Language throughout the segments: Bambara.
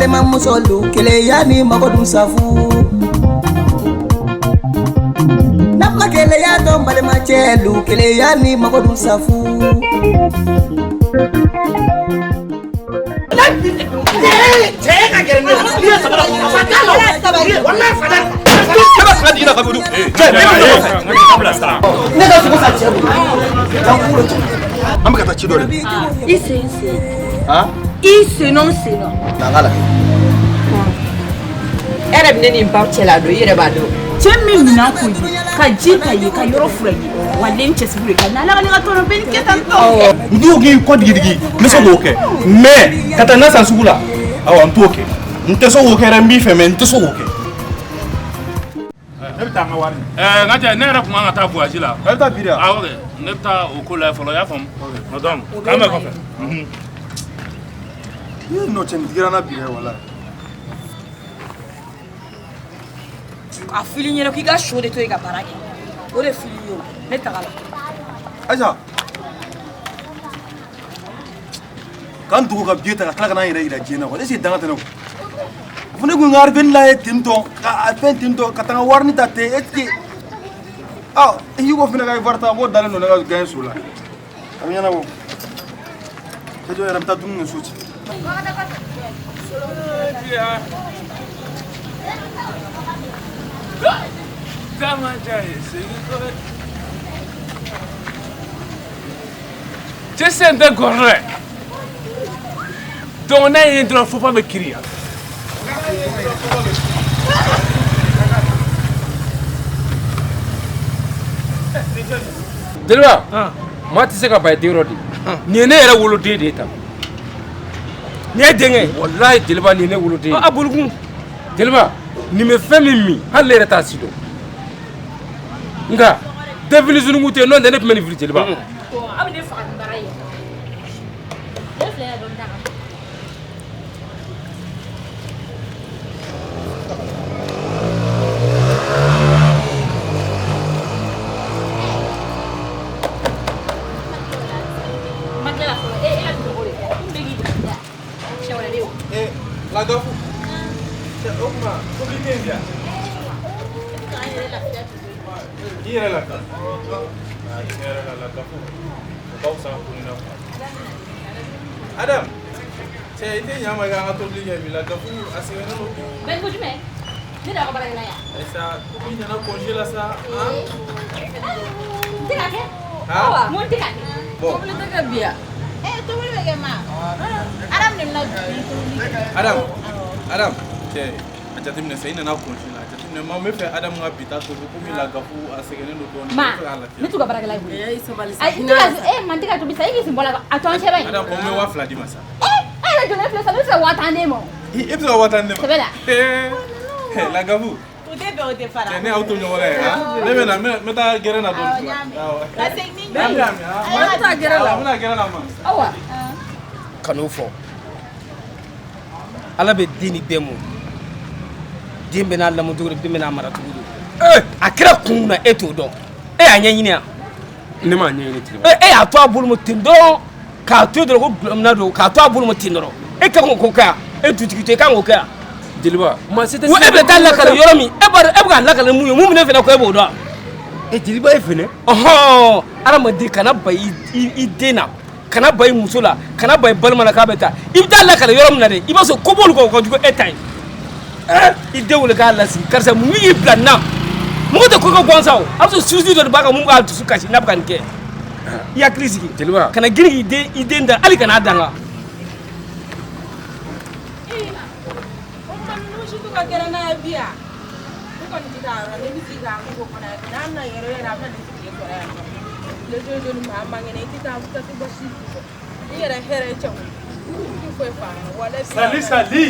Balimamusolu keleya ni mago dun safu n'a ma keleya dɔn balimacɛlu keleya ni mago dun safu. Cɛ ka gɛrɛ ne la. I ye sabara bɔ. Fa t'a la o. Walahi fa t'a la. Ne bɛ fila di la ka bolo. Cɛ, ne bɛ ɲɔgɔn fɛ. Ne ka sogo san cɛ bolo. Taa kunkolo cɛ. An bɛ ka taa ci dɔ de. I sen sen. Han? I sen nɔ sen nɔ. Na n k'a lajɛ. E yɛrɛ bɛ ne ni n ba cɛ la don i yɛrɛ b'a dɔn. Cɛ min minɛn ko ye ka ji ta ye ka yɔrɔ fura ye wa den cɛsiri de ka na ala ka ne ka tɔnɔ bɛ nin kɛ tan tɔ. N t'o k'i kɔ digidigi n bɛ se k'o kɛ mais ka taa na san sugu la awɔ n t'o kɛ n tɛ se k'o kɛ dɛ n b'i fɛ mais n tɛ se k'o kɛ. Ne bɛ taa n ka wari ɲini. Ɛɛ n ka cɛ ne yɛrɛ tun kan ka taa voyage la. E bɛ taa bi de wa? Awɔ kɛ ne bɛ taa o ko lajɛ fɔlɔ i y'a faamu. Donc k'an bɛn kɔfɛ. Ii non cɛ nin digira n na bi dɛ walahi. A fili ɲɛna k'i ka so de to yen ka baara kɛ o de fili ye o ne taga la. Aïcha k'an dogo ka billet ta ka tila ka n'an yɛrɛ yira diɲɛ na quoi est ce que danga tɛ ne kɔ fo ne kun ka arrivée la ye ten tɔ ka a fɛn ten tɔ ka taa n ka warini ta ten est ce que ah i ko fana ka wari ta k'o dalen don ne ka gagné so la a bɛ ɲɛnabɔ cɛ jɔ yɛrɛ n bɛ taa dumuni kɛ so ci. Cɛ sen tɛ gɔrɔ dɛ. Donc n'a ye dɔrɔn fo bɛ kiiri yan. Jeliba maa tɛ se ka ban i den yɔrɔ de nin ye ne yɛrɛ woloden de ye tan Nin ye denkɛ ye. Walahi jeliba nin ye ne woloden ye. A bolokun. Jeliba nin bɛ fɛn min min hali ne yɛrɛ t'a si dɔn nka denfili sununkun tɛ yen n'o tɛ ne tun bɛ nin fili jeliba. Aw bɛ ne faga ni baara ye. Ne filɛ yan dɔn ta kan. Ma tila la fɔlɔ e ka sunɔgɔ de kɛ n bɛ k'i da siɲɛ wɛrɛ bɛ yen o. Eh, Lagafu. Cɛ o tuma tobili tɛ yen bi yan? I yɛrɛ lafiya. Ah, tiɲɛ yɛrɛ la Lagafu o ka fisa ko nin na quoi. Adam, cɛ i tɛ ɲa n ma i ka an ka tobili kɛ bi Lagafu a sɛgɛnnen don. Bɛn ko jumɛn ne d'aw ka baarakɛla ye Ayi sa, komi i nana congé la sa, han? n tɛ k'a kɛ. Han? N ko n tɛ k'a kɛ. Bon. Tobili tɛ kɛ bi yan. Tobili bɛ kɛ ma. Adam de bɛna tobili kɛ. Adam, Adam, cɛ a jateminɛ sa i nana congé la a jateminɛ ma n bɛ fɛ Adam ka bi ta tobi komi Lagafu a sɛgɛnnen don dɔɔnin n Ma bɛ fɛ k'a lafiya. ne t'u ka baarakɛla ye koyi. Ee sabali sa. Ayi n tɛ ka e ma n tɛ ka tobi sa e k'i sen bɔ a la a tɔ n sɛbɛn. Adam bon n bɛ 2000 d'i ma sa. E yɛrɛ jɔlen filɛ sa ne bɛ se ka 10,000 d'e ma o. I e bɛ se ka 10,000 di ne ma? Sɛbɛ la. Ee Lagafu. O tɛ bɛn o tɛ fara. Cɛ ne y'aw to ɲɔgɔn na yen han ne bɛ na n bɛ taa gɛrɛn na dɔɔnin. Awɔ. Ka segin ni Ami ami An bɛ taa gɛrɛn la. N bɛna gɛrɛn na ma. Awa. Kan'o fɔ ala bɛ den ni bɛɛ mɔ den bɛ n'a lamɔ cogo den bɛ n'a mara cogo don a kɛra kun na e t'o dɔn e y'a ɲɛɲini yan Ne m'a ɲɛɲini jeliba. e y'a to a bolo ma ten dɔrɔn k'a to yen dɔrɔn ko gulɔmina don k'a to a bolo ma ten dɔrɔn e kan k'o kɛ yan e dutigi tɛ e kan k'o kɛ yan Jeliba maa si tɛ wa e bɛ taa lakale yɔrɔ min e b'a dɔn e bɛ k'a lakale mun ye mun bɛ ne fɛnɛ kɔ e b'o dɔn E jeliba e fɛnɛ. Ɔhɔn adamaden kana ban i den na kana ban i muso la kana ban i balima la k'a bɛ taa i bɛ taa lakale yɔrɔ min na dɛ i b'a sɔrɔ ko b'olu kan o ka jugu e ta ye i den wele k'a lasigi karisa mun y'i bila nin na mɔgɔ tɛ ko kɛ gansan o a bɛ sɔrɔ souci dɔ de b'a kan mun b'a dusu kasi n'a bɛ ka nin kɛ i hakili sigi Jeliba. Kana girin k'i den i den da hali kan'a danga. O tuma ninnu si t'u ka gɛrɛn n'a ye bi yan. Ne kɔni tɛ taa yɔrɔ ne bɛ sigi k'an ko kɔnɔ yan n'a na yɔrɔ yɔrɔ a bɛ na ne sigilen sɔrɔ yan nɔ. Tile joli joli maa man kɛnɛ i tɛ taa tɛ bɔ si i yɛrɛ hɛrɛ ye cɛ o. I tɛ foyi faamu walayi. Sali sali.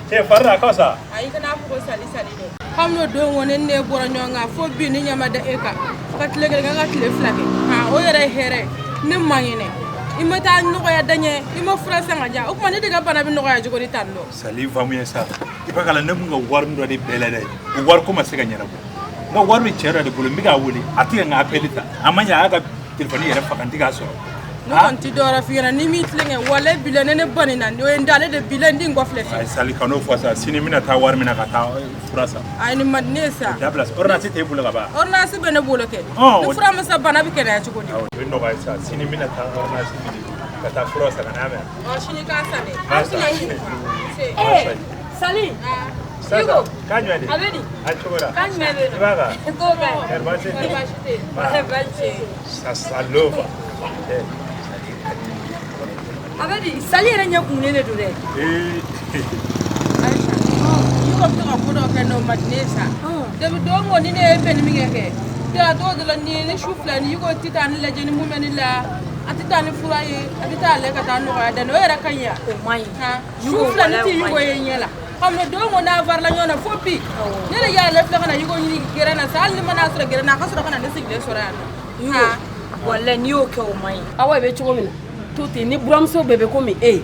Cɛ fari a ka fisa. Ayi kana fɔ ko sali sali dɛ. Hali n'o don kɔni ne bɔra ɲɔgɔn kan fo bi ne ɲɛ ma da e kan ka tile kelen kɛ ka tile fila kɛ han o yɛrɛ ye hɛrɛ ye ne man kɛnɛ i ma taa nɔgɔya da ɲɛ i ma fura san ka diyan o tuma ne de ka bana bɛ nɔgɔya cogo di tan nɔ. Sali faamu ye sa i b'a kala ne kun ka wari dɔ de bɛɛ la dɛ o wari ko ma se ka ɲɛnabɔ n ka wari bɛ cɛ dɔ de bolo n bɛ k'a wele a tɛ ka n ka appel ta a ma ɲɛ a y'a ka téléphone yɛrɛ faga n tɛ k'a sɔrɔ Ne kɔni ti dɔwɛrɛ f'i ɲɛna ni m'i tilen kɛ walayi bilayi ne ne banina o ye n da ale de bilayi n ti n kɔ filɛ fiyewu. Ayi Sali kan'o fɔ sa sini n bɛna taa wari minɛ ka taa fura san. Ayi nin man di ne ye sa. Dabila sa ordonnance t'e bolo ka ban. Ordonnance bɛ ne bolo kɛ. Ni fura ma san bana bɛ kɛnɛya cogo di. Awɔ o ye nɔgɔya ye sa sini n bɛna taa ordonnance minɛ ka taa fura san ka n'a mɛn. Ɔ sini k'a san dɛ. An tɛna ɲini. Ee Sali. Sasa k'a jumɛn de? A bɛ di? A cogo la. K'a jumɛn bɛ yen nɔ? I b'a kan? Ko ka ɲi. Kari baasi tɛ yen? Baasi tɛ yen. Baasi tɛ yen. Sasalova. A bɛ di Sali yɛrɛ ɲɛ kumunen de don dɛ. Ee. Aïcha, i ko bɛ to ka ko dɔw kɛ n'o man di ne ye sa. Depuis don o ni ne ye bɛn ni min kɛ kɛ dɔw de la nin ye ne su fila ni i ko ti taa ne lajɛ ni mun bɛ ne la a tɛ taa ni fura ye a bɛ taa lajɛ ka taa nɔgɔya da o yɛrɛ ka ɲi wa. O man ɲi. Su fila ne tɛ Yugo ye ɲɛ la. Kabini don o n'a farila ɲɔgɔn na fo bi ne de y'ale filɛ ka na Yugo ɲini gɛrɛn na sa hali ni ma n'a sɔrɔ gɛrɛn na a ka sɔrɔ ka na ne sigilen sɔrɔ yan nɔ. Yugo walayi n'i y'o kɛ o man ɲi. Awa i bɛ cogo min na to ten ni buramuso bɛɛ bɛ komi e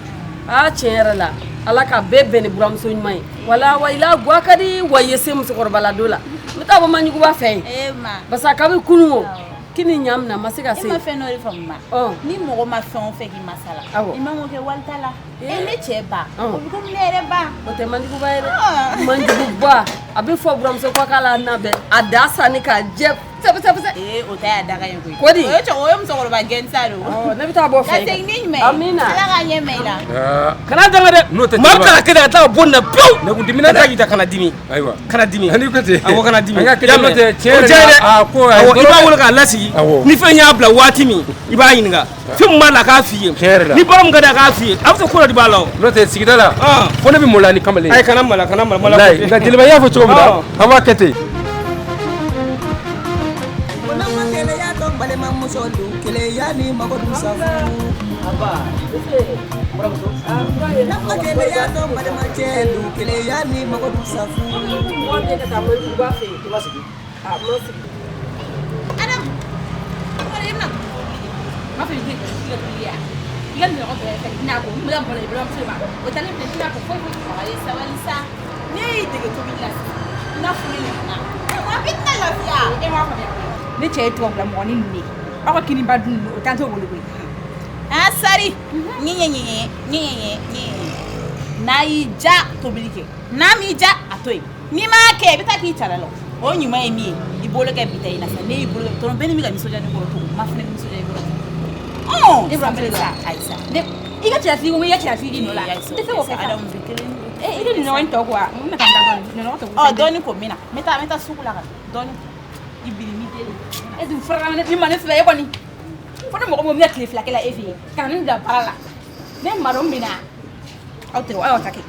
aa tiɲɛ yɛrɛ la ala ka bɛɛ bɛn ni buramuso ɲuman ye wala wa i la gwa ka di wa i ye se musokɔrɔba la don la n bɛ taa bɔ Maɲuguba fɛ yen parce que kabi kunun o kini ɲa min na ma se ka se e ma fɛn dɔ de faamu ma ni mɔgɔ ma fɛn o fɛn k'i masala i man k'o kɛ walita la e ne cɛ ba o bɛ komi ne yɛrɛ ba o tɛ Maɲuguba ye dɛ Maɲuguba a bɛ fɔ buramuso ko k'a la na bɛn a da sanni k'a jɛ sɛbɛ sɛbɛ sɛbɛ ee o ta y'a daga ye koyi Ko di? o ye cɛ o ye musokɔrɔba gɛnsa de o ne bɛ taa bɔ fɛ ka segin ni jumɛn ye Amina. ala k'a ɲɛ mɛn i la kana danga dɛ N'o tɛ maa bɛ ka kɛ ka taa bɔ nin na pewu Ne kun dimina dɛ. ka taa kana dimi Ayiwa. kana dimi Ani ko ten. awɔ kana dimi An ka kɛ n'o tɛ tiɲɛ O yɛrɛ diya ye la, dɛ aa, ko a ye awɔ i dɔrɔn b'a dɛ. wele k'a lasigi Awɔ. ni fɛn y'a bila waati min i b'a ɲininka fɛn min b'a la a k'a f'i ye Tiɲɛ yɛrɛ la. ni baara min ka di a k'a f'i ye a bɛ se ko dɔ de b'a la o N'o tɛ sigida la fo ne bɛ maloya ni kamalen ye. Ayi kana maloya kana maloya Walayi nka jeliba i y'a fɔ cogo min na an b'a kɛ ten. Balimamuso keleya ni mago dun safu. N'a keleya to balimacɛ lu keleya ni mago dun safu. Adam kɔrɔ i bɛna ma fɛ i ka tobili ya i ka nɔgɔ bɛɛ fɛ i n'a ko n bɛ mɔgɔ la i balimamuso ma o tɛ ne filɛ i n'a ko foyi foyi ayi sabali sa ne y'i dege tobili la sisan i n'a fɔ ne ɲɔgɔnna wa bi tɛna lafiya e m'a faamuya ne cɛ ye tubabula mɔgɔnin ninnu de ye aw ka kiniba dun ninnu o t'an t'o bolo koyi ah sari ɲɛ ɲɛ ɲɛ ɲɛ ɲɛ ɲɛ n'a y'i ja tobili kɛ n'a m'i ja a to yen n'i m'a kɛ i bɛ taa k'i cala la o ɲuman ye min ye i bolo kɛ bi ta in na sa ne y'i bolo kɛ tɔnɔ bɛɛ ni bɛ ka nisɔndiya ne kɔrɔ cogo ma fana bɛ nisɔndiya i kɔrɔ cogo ne buramuso sa ayi sa ne i ka cɛlasigi ko i ka cɛlasigi nɔ la Ayi, n tɛ se k'o kɛ sa Adamu bi kelen i tɛ nin nɔgɔ in tɔ ko wa n bɛna taa n da dɔɔni nɔgɔ tɔ ɔ dɔɔni ko n bɛ na n bɛ taa sugu la ka na dɔɔni i biri ni deli e dun fura ni ma ne filɛ e kɔni fo ne mɔgɔ min bɛna tile fila kɛ la e fɛ yen ka na ne bila baara la ne ma dɔn n bɛ na aw tɛ aw y'aw ta kɛ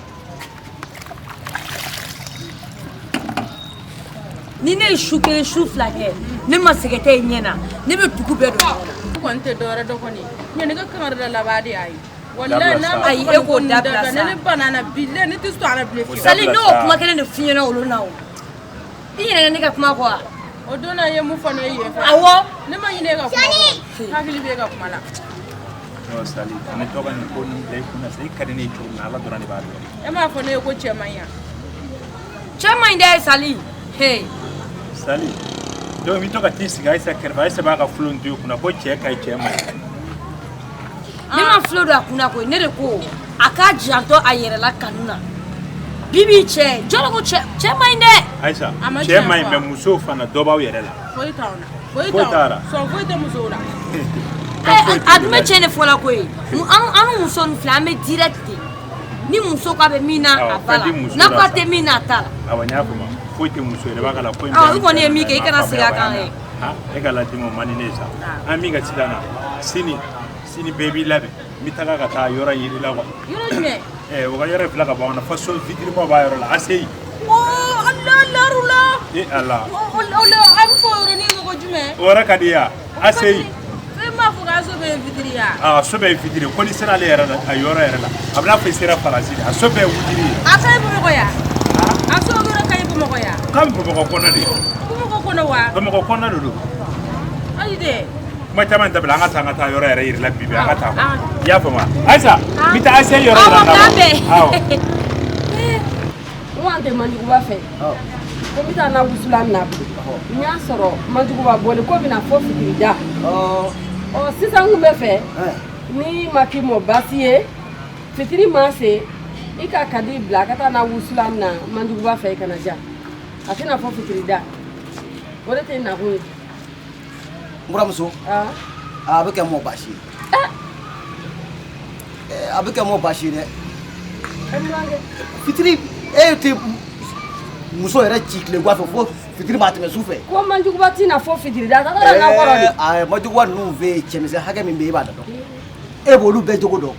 Ni ne ye su kelen su fila kɛ ne ma sɛgɛn tɛ i ɲɛ na ne bɛ dugu bɛɛ don ɲɔgɔn na. Ne kɔni tɛ dɔwɛrɛ dɔn kɔni ɲɛ ne ka kangari da laban de y'a ye walayi n'a ma Ayi, e k'o dabila sa. ne ne banna na bilayi ne tɛ sɔn a la bilen fiyewu. Sali ne y'o kuma kelen de f'i ɲɛna olu na o i ɲinɛna ne ka kuma kɔ wa. O don na i ye mun fɔ ne ye yen fɛ. Awɔ. Ne ma ɲinɛ e ka kuma kɔ hakili bɛ e ka kuma la. Non Sali kana to ka nin ko ninnu bila i kunna sa i ka di ne ye cogo min na Ala dɔrɔn de b'a dɔn. E m'a fɔ ne ye ko cɛ man ɲi wa. Cɛ man ɲi dɛ Sali he. Sali donc i bɛ to ka t'i sigi Ayisa kɛrɛfɛ Ayisa b'a ka filon to i kunna ko cɛ ka ɲi cɛ man ɲi. Ne ma filo don a kunna koyi ne de ko a k'a janto a yɛrɛ la kanu na bibi cɛ jɔn ko cɛ cɛ man ɲi dɛ. Ayisa A ma cɛ tiɲɛ man ɲi fɔ. mais musow fana dɔ b'aw yɛrɛ la. Foyi t'anw na. Foyi Foyi t'anw t'a na. la. Sɔn foyi tɛ musow la. A dun bɛ cɛ de fɔ la koyi an ni muso ninnu filɛ an bɛ direct de ni muso k'a bɛ min na Awɔ, a b'a la fɛn tɛ muso n'a la ko a sa. tɛ min na a t'a la. Awɔ n y'a faamu foyi tɛ muso yɛrɛ b'a kala ko in Awɔ, bɛɛ i kɔni ye min kɛ, i kana m'a segin a faamuya kan wa, dɛ. han, e ka ladimi o man di ne ye sa an min ka sisan na sini sini bɛɛ b'i labɛn n bɛ taga ka taa yɔrɔ yiri la quoi. Yɔrɔ jumɛn? Ɛɛ o ka yɔrɔ fila ka bɔ an na fo so vitrement b'a yɔrɔ la ACI. Oo ala larula. E Ala O o a bɛ fɔ o yɔrɔnin ma ko jumɛn? o yɔrɔ ka di ya ACI. E m'a fɔ k'a so bɛɛ ye vitiri ye wa? Aa so bɛɛ ye vitiri ye ko n'i sera ale yɛrɛ la a yɔrɔ yɛrɛ la a bɛ n'a fɔ i sera Faransi de a so bɛɛ ye vitiri ye. A ka ɲi Bamakɔ yan? A so yɔrɔ ka ɲi Bamakɔ yan? K'a bɛ Bamakɔ kɔnɔ de. Bamakɔ kɔnɔ wa? Bamakɔ kɔnɔ de don. Ayi dɛ. Kuma caman dabila an ka taa an ka taa yɔrɔ yɛrɛ yir'i la bi bi an ka taa quoi. I y'a faamu wa? Ayisa n bɛ taa ACI yɔrɔ yira n na. Awɔ, k'an bɛn. Awɔ. N ko an tɛ Maɲuguba fɛ ko n bɛ taa na wusulan minɛ a bolo n y'a sɔrɔ Maɲuguba bɔlen ko bɛna fɔ fitiri da. Ɔ sisan n kun bɛ fɛ ni ma k'i mɔ baasi ye, fitiri ma se, i ka Kadi bila a ka taa n'a wusulan na Manjuguba fɛ i kana ja. A tɛna fɔ fitiri da. O de tɛ nakun ye. N buramuso, a bɛ kɛ mɔ baasi ye. A bɛ kɛ mɔ baasi ye dɛ. Fitiri e tɛ muso yɛrɛ ci tilegan fɛ fo fitiri b'a tɛmɛ su fɛ. Ko Manjuguba tɛna fɔ fitiri da, a ka taa n'a kɔrɔ de. Ɛɛ Manjuguba ninnu fɛ yen, cɛmisɛn hakɛ min bɛ yen, e b'a dɔn. E b'olu bɛɛ jogo dɔn.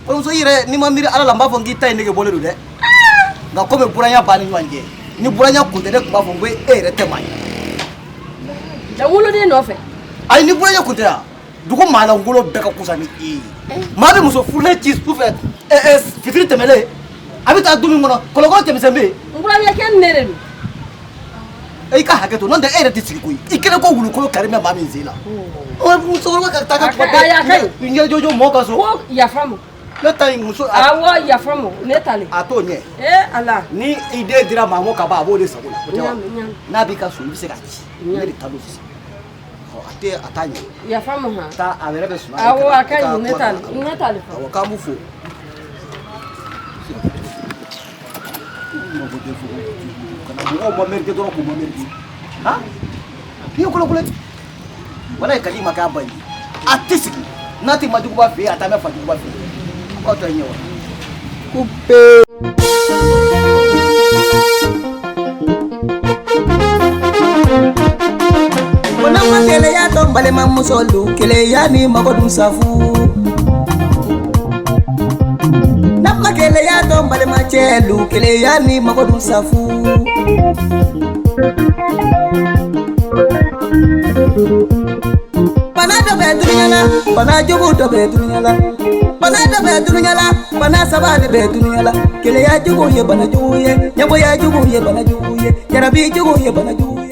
Buramuso, i yɛrɛ n'i ma miiri Ala la, n b'a fɔ k'i ta in nege bɔlen don dɛ. Nka komi buranya b'an ni ɲɔgɔn cɛ, ni buranya kun tɛ, ne tun b'a fɔ ko e yɛrɛ tɛ maa ye. Da woloden nɔfɛ. Ayi, ni buranya kun tɛ yan, dugu maalankolon bɛɛ ka kusa ni e ye. Maa bɛ muso furulen ci su fɛ, fitiri tɛmɛlen, a bɛ taa du min kɔnɔ, kɔlɔkɔlɔ cɛmisɛn bɛ yen. N burankɛ kɛ ne de don. I ka hakɛ to, n'o tɛ e yɛrɛ tɛ sigi koyi. I kɛlen ko wulukolo kari bɛ maa min sen la. Musokɔrɔba ka taa ka kuma bɛɛ. Ɲɛjɔjɔ mɔgɔ ka so. Ko yafa ma. Ne ta in muso. Awɔ, yafa ma, ne talen. A t'o ɲɛ. Ee Ala. Ni i den dira maa ma ka ban, a b'o de sago la. O tɛ wa? N'a b'i ka so, i bɛ se k'a ci. Ne de ta don sisan. A tɛ a t'a ɲɛ. Yafa ma han. Taa, a yɛrɛ bɛ sunɔgɔ. Awɔ, a ka ɲi, ne talen, ne talen. Awɔ, k'an b'u fo. Kana mɔgɔw ma mérité dɔrɔn k'u ma mérité. Han? N'i ye kolokolo ye. Walayi Kadi ma k'a ba ye. A tɛ sigi. N'a tɛ Majuguba fɛ yen, a taa bɛ Fajuguba fɛ yen. K'aw tɔ ye ɲɛ wa? Coupe. Ko n'an ma keleya to n balimamusolu, keleya ni mago dun safu. N'an ma keleya to n balimacɛlu, keleya ni mago dun safu. Bana dɔ bɛ dunuya la, bana jugu dɔ bɛ dunuya la. Bana dɔ bɛ dunuya la, bana saba de bɛ dunuya la. Keleya jugu ye bana jugu ye, ɲɛgoya jugu ye bana jugu ye, jarabi jugu ye bana jugu ye.